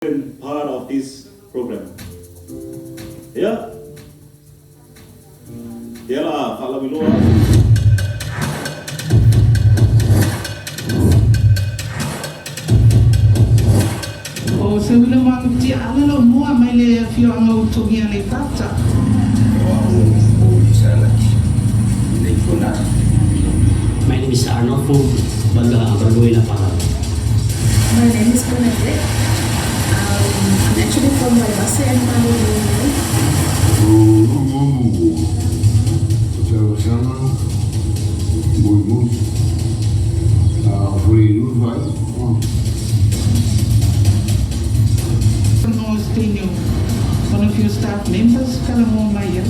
Part of this program. Ia, ia la faalauiloa atu. O Seuila Malutia ala lo mua mai le afioaga o Utugi Aleipata. O au o Isalaki nei fona. My name is Arnold from Balbuena, Palau. My name is Bernadette. I'm actually from Vaivase and Malulu. Nostinho, one of your staff members, kala mo mai ai.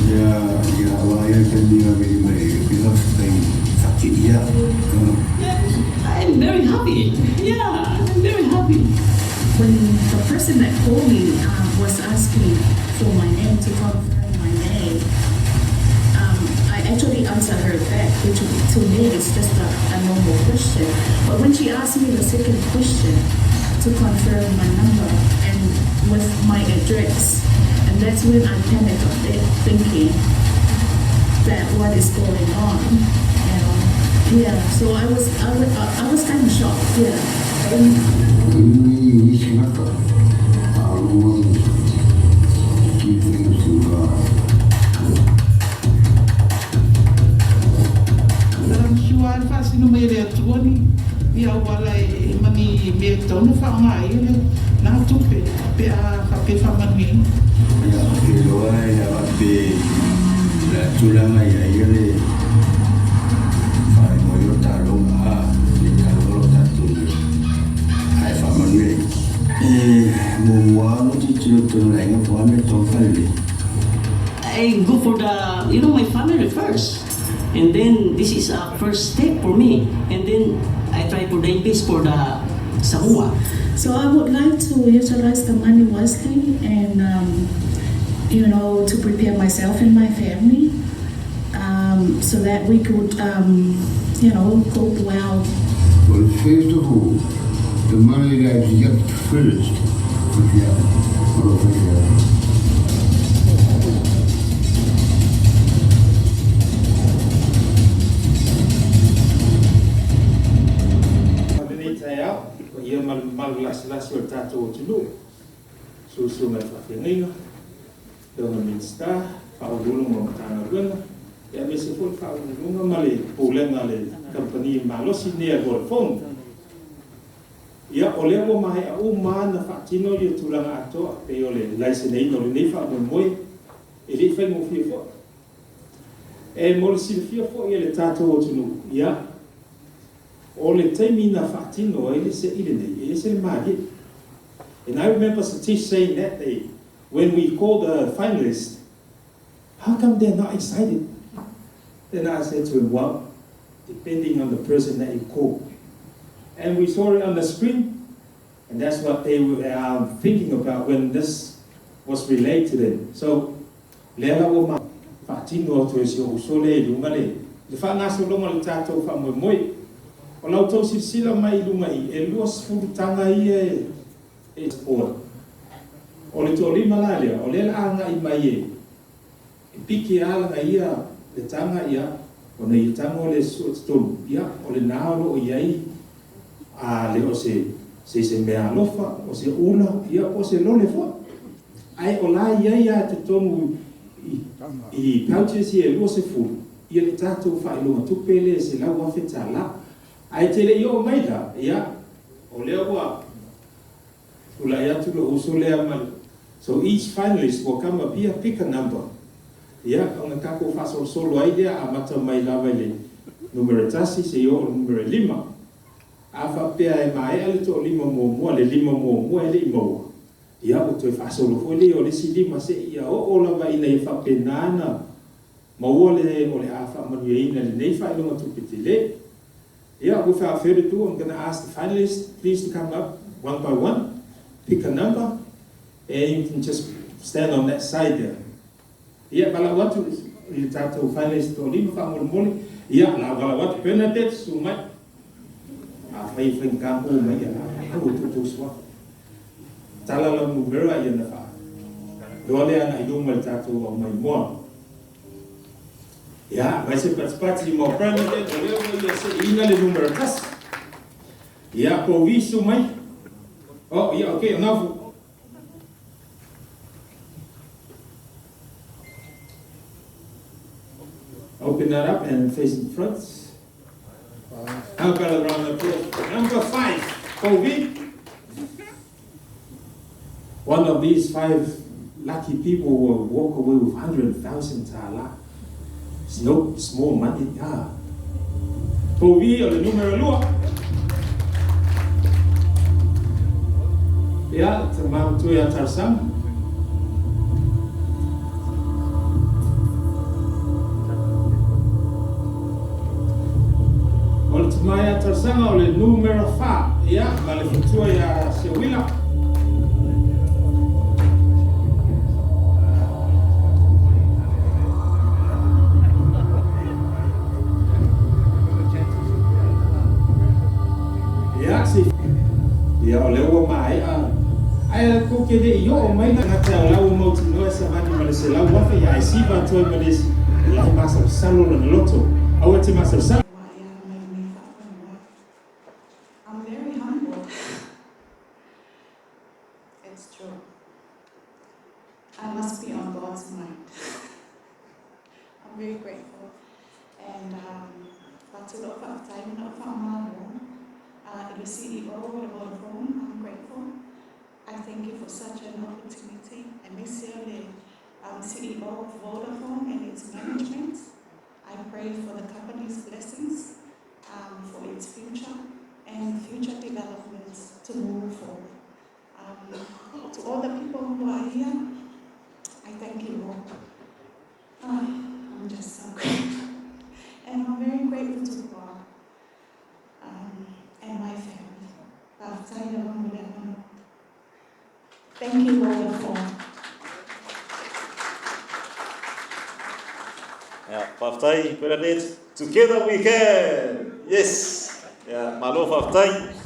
Ia ia wa ia ke ni na me me because they ia. I'm very happy. Yeah, I'm very happy. When the person that called me was asking for my name to confirm my name, I actually answered her back, which to me is just a normal question. But when she asked me the second question to confirm my number and with my address, and that's when I panicked a bit, thinking that what is going on, you know? Yeah, so I was kind of shocked. Yeah. Ni ni ngata. A lo ki things to Sua le faasino mai e le Atua ni ia auala e mani mea e tatau ona faaaoga ai le na tupe pe a faapea faamanuiaina. Ia ke loa ia pe la tulanga ia ia le fa mo yo talo a le talo lo tatu ai fa manu e mo wa no ti ti to la nga fo me to fa le. I go for the my family first. And then this is a first step for me. And then I try for the invest for the Samoa. So I would like to utilize the money wisely and, to prepare myself and my family so that we could, cope well. Well, first of all, the money that you get first, yeah, over here. Lenei taeao, ua ia malumalu lasilasi o le tatou atunuu, susuga i faafeagaiga, afioga Minisita, Faauluuluga o Matagaluega, ia aemaise foi le Faauluuluga ma le Pulega a le Kamupani malosi lenei a le Vodafone. Ia, o lea ua maea uma ona faatino ia tulaga atoa pei o le laiseneina o lenei faamoemoe e le i faigofie foi. E mo le silafia foi e le tatou atunuu, ia, o le taimi na faatino ai le se'i lenei, e ese le malie. And I remember Satish saying that day, when we called the finalists, "How come they're not excited?" Then I said to him, "Well, depending on the person that you call." And we saw it on the screen, and that's what they were thinking about when this was relayed to them. So, lea la ua faatino atu e si ou uso lea i luga le faagasologa o le tatou faamoemoe. O la outou silasila mai i luga i e 20 taga ia e sport. O le toalima la lea, o lea le agai mai e piki a laga ia le taga ia, ona ia tago le sua totonu, ia, o lena o loo i ai a le o se mea alofa, o se ula, ia, o se lole foi. Ae o la i ai a totonu i pouches ia e 20, ia le tatou faailoga tupe le $100,000. Ae tele i oo mai la, ia, o lea ua tulai atu lo uso lea ma. So each finalist will come up here, pick a number. Ia, ona tatou faasolosolo ai lea amata mai lava i le numera 1 seia oo le numera 5. A faapea e maea le toalima muamua, le lima muamua e le i maua, ia ua toe faasolo foi lea o le isi lima seia oo lava ina ia faapena na maua le o le a faamanuiaina lenei faailoga tupe tele. Yeah, without further ado, I'm going to ask the finalists please to come up one by one, pick a number, and you can just stand on that side there. Ia, valaau atu i le tatou finalist toalima faamolemole. Ia, la valaau atu Bernadette, susu mai. Afai e faigata o mai ia au outou suafa. Tala lau numera ia na faa loa lea agai luma i le tatou aumaimoa. Ia, vai se patipati mo Bernadette o lea ua ia seiina le numera tasi. Ia, po visu mai. Oh, ia, okay, enough. Open that up and face in front. How about a round of applause? Number 5, Kobe. One of these 5 lucky people will walk away with 100,000 tala. It's no small money. Ah. Kobe o le numero lua. Ia, te matua ia Tarsang. O le tama ia Tarsanga o le numero 4. Ia, ma le fatua ia Seuila. Ia, si. Ia, o lea ua maea. Ae ko ke le i oo mai na gata o lau mautinoa e savali ma le 100,000, ia ae siva atu ai ma le isi. Ia e masalosalo lona loto. Aua e te masalosalo. I'm very humble. It's true. I must be on God's mind. I'm very grateful. And faatulou faafetai ma lau faamalo i le CEO o le Vodafone. I'm grateful. I thank you for such an opportunity. Aemaise o le CEO of Vodafone and its management. I pray for the company's blessings for its future and future developments to move forward. To all the people who are here, I thank you all. I'm just so grateful. And I'm very grateful to God and my family. Faafetai lava mo le avanoa. Thank you, Vodafone. Ia, faafetai Bernadette. Together we can! Yes! Ia, malo faafetai.